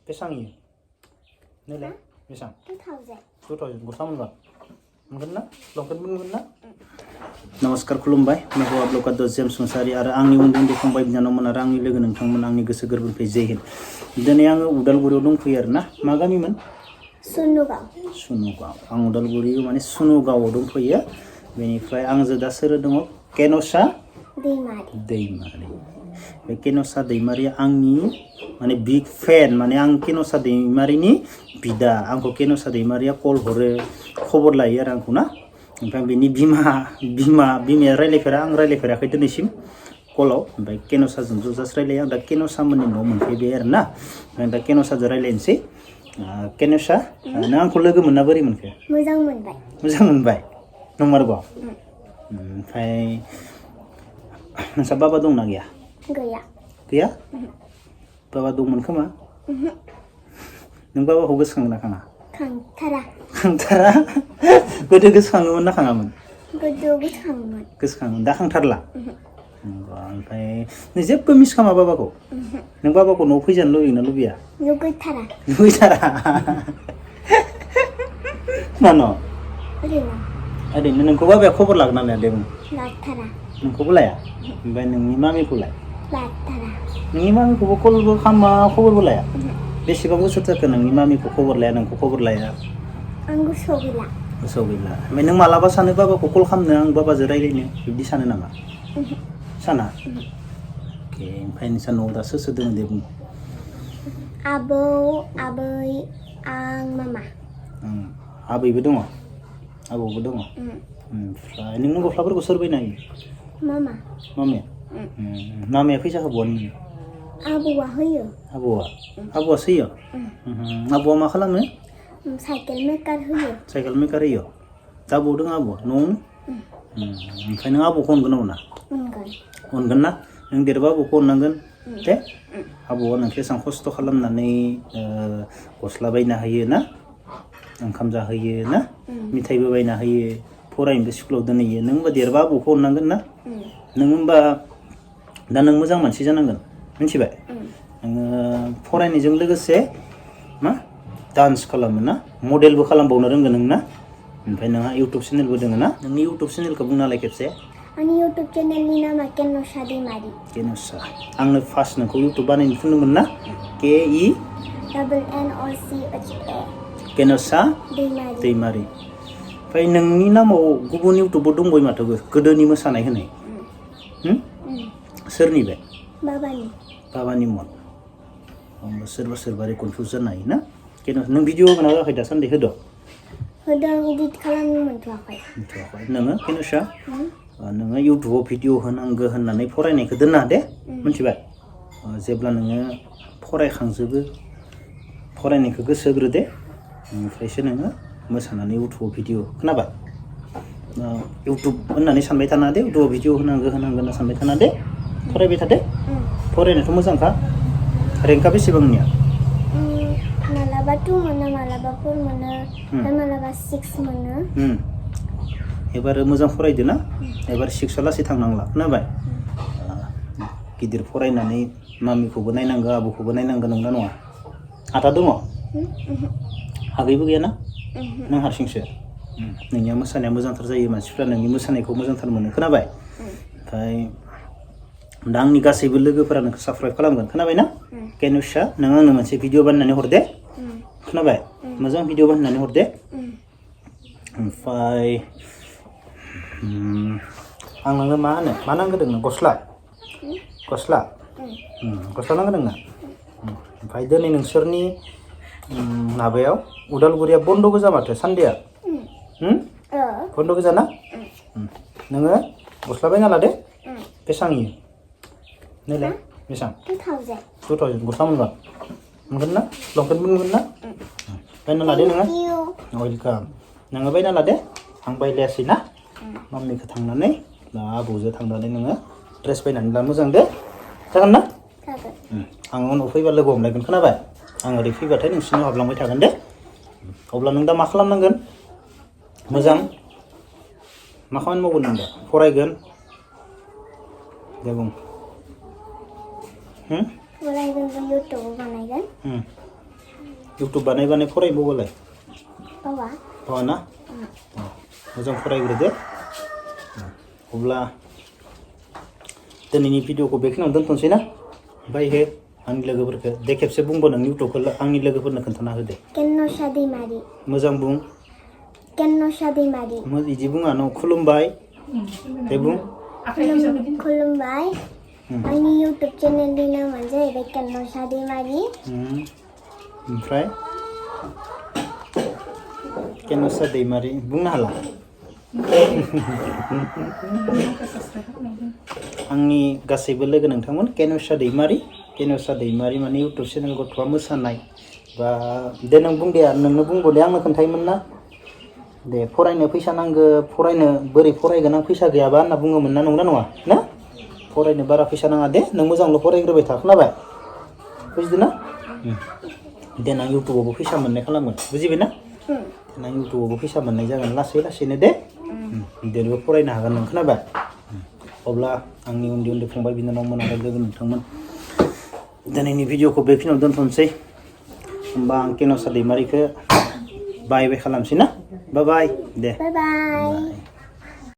बेसां इयो नैलाय बेसां 2000 गस्ला मोनगोन मोनगोन ना लंपेन्ट मोनगोन ना नमस्कार खुलुमबाय मेहवा ब्लकाद जेम्स मुसाहारि आरो आंनि उन्दै उन्दै फंबाय बिनानावमोन आरो आंनि लोगो नोंथांमोन आंनि गोसो गोरबोनिफ्राय जय हिन्द दिनै आङो उदालगुरियाव दंफैयो आरो ना मा गामिमोन सुनुगाव आं उदालगुरि माने सुनुगावआव दंफैयो बेनिफ्राय आंजों दा सोर दङ केन'सा दैमारि बे केन'सा दैमारिया आंनि माने बिग फेन माने आं केन'सा दैमारिनि बिदा आंखौ केन'सा दैमारिया कल हरो खबर लायो आरो आंखौ ना ओमफ्राय बेनि बिमाया रायलायफेरा आं रायलायफेराखै दिनैसिम कलाव ओमफ्राय केन'साजों ज' जास्ट रायलायो आं दा केन'सामोननि न'आव मोनफैबाय आरो ना ओमफ्राय दा केन'साजों रायलायनोसै केन'सा नों आंखौ लोगो मोनना बोरै मोनखो मोजां मोनबाय नंमारगौ ओमफ्राय नोंसा बाबा दंना गैया गैया बाबा दंमोन खोमा नों बाबाखौ गोसोखाङो ना खाङा खांथारा गोदो गोसोखाङोमोन ना खाङामोन गोसोखाङोमोन दा खांथारला ओमफ्राय नों जेबो मिस खालामा बाबाखौ नों बाबाखौ न'आव फैजानो लुबैयोना लुबैया लुबैथारा मानो ओरैनो नोंखौ बाबाया खबर लागोन ना लाया दे बुं नोंखौबो लाया ओमफ्राय नोंनि मामिखौलाय नोंनि मामिखौबो कलबो खालामा खबरबो लाया बेसेबां बोसोर जाखो नोंनि मामिखौ खबर लाया नोंखौ खबर लाया आं गोसोआव गैला ओमफ्राय नों मालाबा सानो बाबाखौ कल खालामनो आं बाबाजों रायज्लायनो बिदि सानो नामा साना अके ओमफ्राय नोंसा न'आव दा सोर दङ दे बुं आबौ आबै आं मामा आबैबो दङ आबौबो दङ ओमफ्राय नोंनो गस्लाफोरखौ सोर बायना होयो मामाया फैसा होबावा नोंनो आबौआ होयो आबौआसो होयो आबौआ मा खालामो साइकेल मेकार होयो आबौ दङ आबौआ न'आवनो ओमफ्राय नों आबौखौ अनगोन ना अना अनगोन ना नों देरबा आबौखौ अननांगोन दे आबौआ नोंखौ एसेबां खस्थ' खालामनानै गस्ला बायना होयो ना ओंखाम जाहोयो ना मिथाइबो बायना होयो फरायनोबो स्कुलाव दोनहैयो नों होमबा देरबा आबौखौ अननांगोन ना नों होमबा दा नों मोजां मानसि जानांगोन मिथिबाय नोङो फरायनायजों लोगोसे मा डान्स खालामो ना मडेलबो खालामबावनो रोंगोन नों ना ओमफ्राय नोंहा इउटुब चेनेलबो दङ ना नोंनि इउटुब चेनेलखौ बुंनालाय खेबसे आंनि इउटुब चेनेलनि नामा केन'सा दैमारि आंनो फार्स्ट नोंखौ इउटुब बानायनो थिनदोंमोन ना KENOCHA केन'सा दैमारि ओमफ्राय नोंनि नामाव गुबुन इउटुबाव दंबाय माथो गोदोनि मोसानाय होनाय सोरनि बे बाबानि मन सोरबा ओरै कनफिउज जानो हायो ना नों भिडिअ होगोना होआखै दासान्दि होदों इदिट खालामनो मोनथ'वाखै नोङो केन'सा नोङो इउटुबाव भिडिअ होनांगौ होननानै फरायनायखौ दोनना दे मिथिबाय जेब्ला नोङो फरायखांजोबो फरायनायखौ गोसो होग्रो दे ओमफ्रायसो नोङो मोसानानै इउटुबाव भिडिअ खोनाबाय इउटुब होननानै सानबाय थाना दे इउटुबाव भिडिअ होनांगौ होनना सानबाय थाना दे फरायबाय थादे फरायनायाथ' मोजांखा रेंकआ बेसेबांनिया मालाबा 2 मोनो मालाबा 4 मोनो मालाबा 6 मोनो एबार मोजां फरायदो ना एबार 6 लासै थांनांला खोनाबाय गिदिर फरायनानै मामिखौबो नायनांगौ आबौखौबो नायनांगौ नंना नङा आदा दङ आगैबो गैयाना नों हारसिंसो नोंनिया मोसानाया मोजांथार जायो मानसिफ्रा नोंनि मोसानायखौ मोजांथार मोनो खोनाबाय ओमफ्राय दा आंनि गासैबो लोगोफोरा नोंखौ साबस्क्राइब खालामगोन खोनाबाय ना केन'सा नों आंनो मोनसे भिडिअ बानायनानै हरदे खोनाबाय मोजां भिडिअ बानायनानै हरदे ओमफ्राय आं नोंनो मा नांगौ नोंनो गस्ला नांगौ नोंनो ओमफ्राय दिनै नोंसोरनि माबायाव उदालगुरिया बन्द' गोजा माथो सान्डेया बन्द' गोजा ना नोङो गस्ला बायना लादे बेसां इयो नैलाय बेसां 2000 गस्ला मोनगोन ना लंपेन्ट मोनगोन ना बायना लादे नोङो वेलकाम नोङो बायना लादे आं बायलायासै ना माम्मिखौ थांनानै बा आबौजों थांनानै नोङो ड्रेस बायनानै ला मोजां दे जागोन ना आं उनाव फैबा लोगो हमलायगोन खोनाबाय आं ओरै फैबाथाय नोंसिनाव हाबलांबाय थागोन दे अब्ला नों दा मा खालामनांगोन मोजां मा खामानि मावगोन नों दा फरायगोन दे बुं फरायगोन इउटुब बानायगोन इउटुब बानाय फरायबावबालाय बावा बावा ना मोजां फरायग्रोदो अब्ला दिनैनि भिडिअखौ बेखिनियावनो दोनथ'नोसै ना ओमफ्राय हे आंनि लोगोफोरखौ दे खेबसे बुंबो नोंनि इउटुबखौ आंनि लोगोफोरनो खोन्थाना होदे केन'सा दैमारि मोजां बुं केन'सा दैमारि बिदि बुङा न खुलुमबाय दे बुं खुलुमबाय आंनि इउटुब चेनेलनि नामानो जाहैबाय केन'सा दैमारि ओमफ्राय केन'सा दैमारि बुंनो हाला आंनि गासैबो लोगो नोंथांमोन केन'सा दैमारि माने इउटुब चेनेल गथ'आ मोसानाय बा दे नों बुं दे नोंनो बुंबो दे आंनो खोन्थायोमोन ना दे फरायनो फैसा नांगौ फरायनो बोरै फरायगोन आं फैसा गैयाबा होनना बुङोमोन ना नंगौना नङा ना फरायनो बारा फैसा नाङा दे नों मोजांल' फरायग्रोबाय था खोनाबाय बुजिदों ना देनां इउटुबावबो फैसा मोननाय खालामगोन बुजिबाय ना देनां इउटुबावबो फैसा मोननाय जागोन लासै लासैनो दे देरबो फरायनो हागोन नों खोनाबाय अब्ला आंनि उन्दै उन्दै फंबाय बिनानावमोन आरो लोगो नोंथांमोन दिनैनि भिडिअखौ बेखिनियाव दोनथ'नोसै होमबा आं केन'सा दैमारिखौ बाय खालामसै ना बाय दे बाय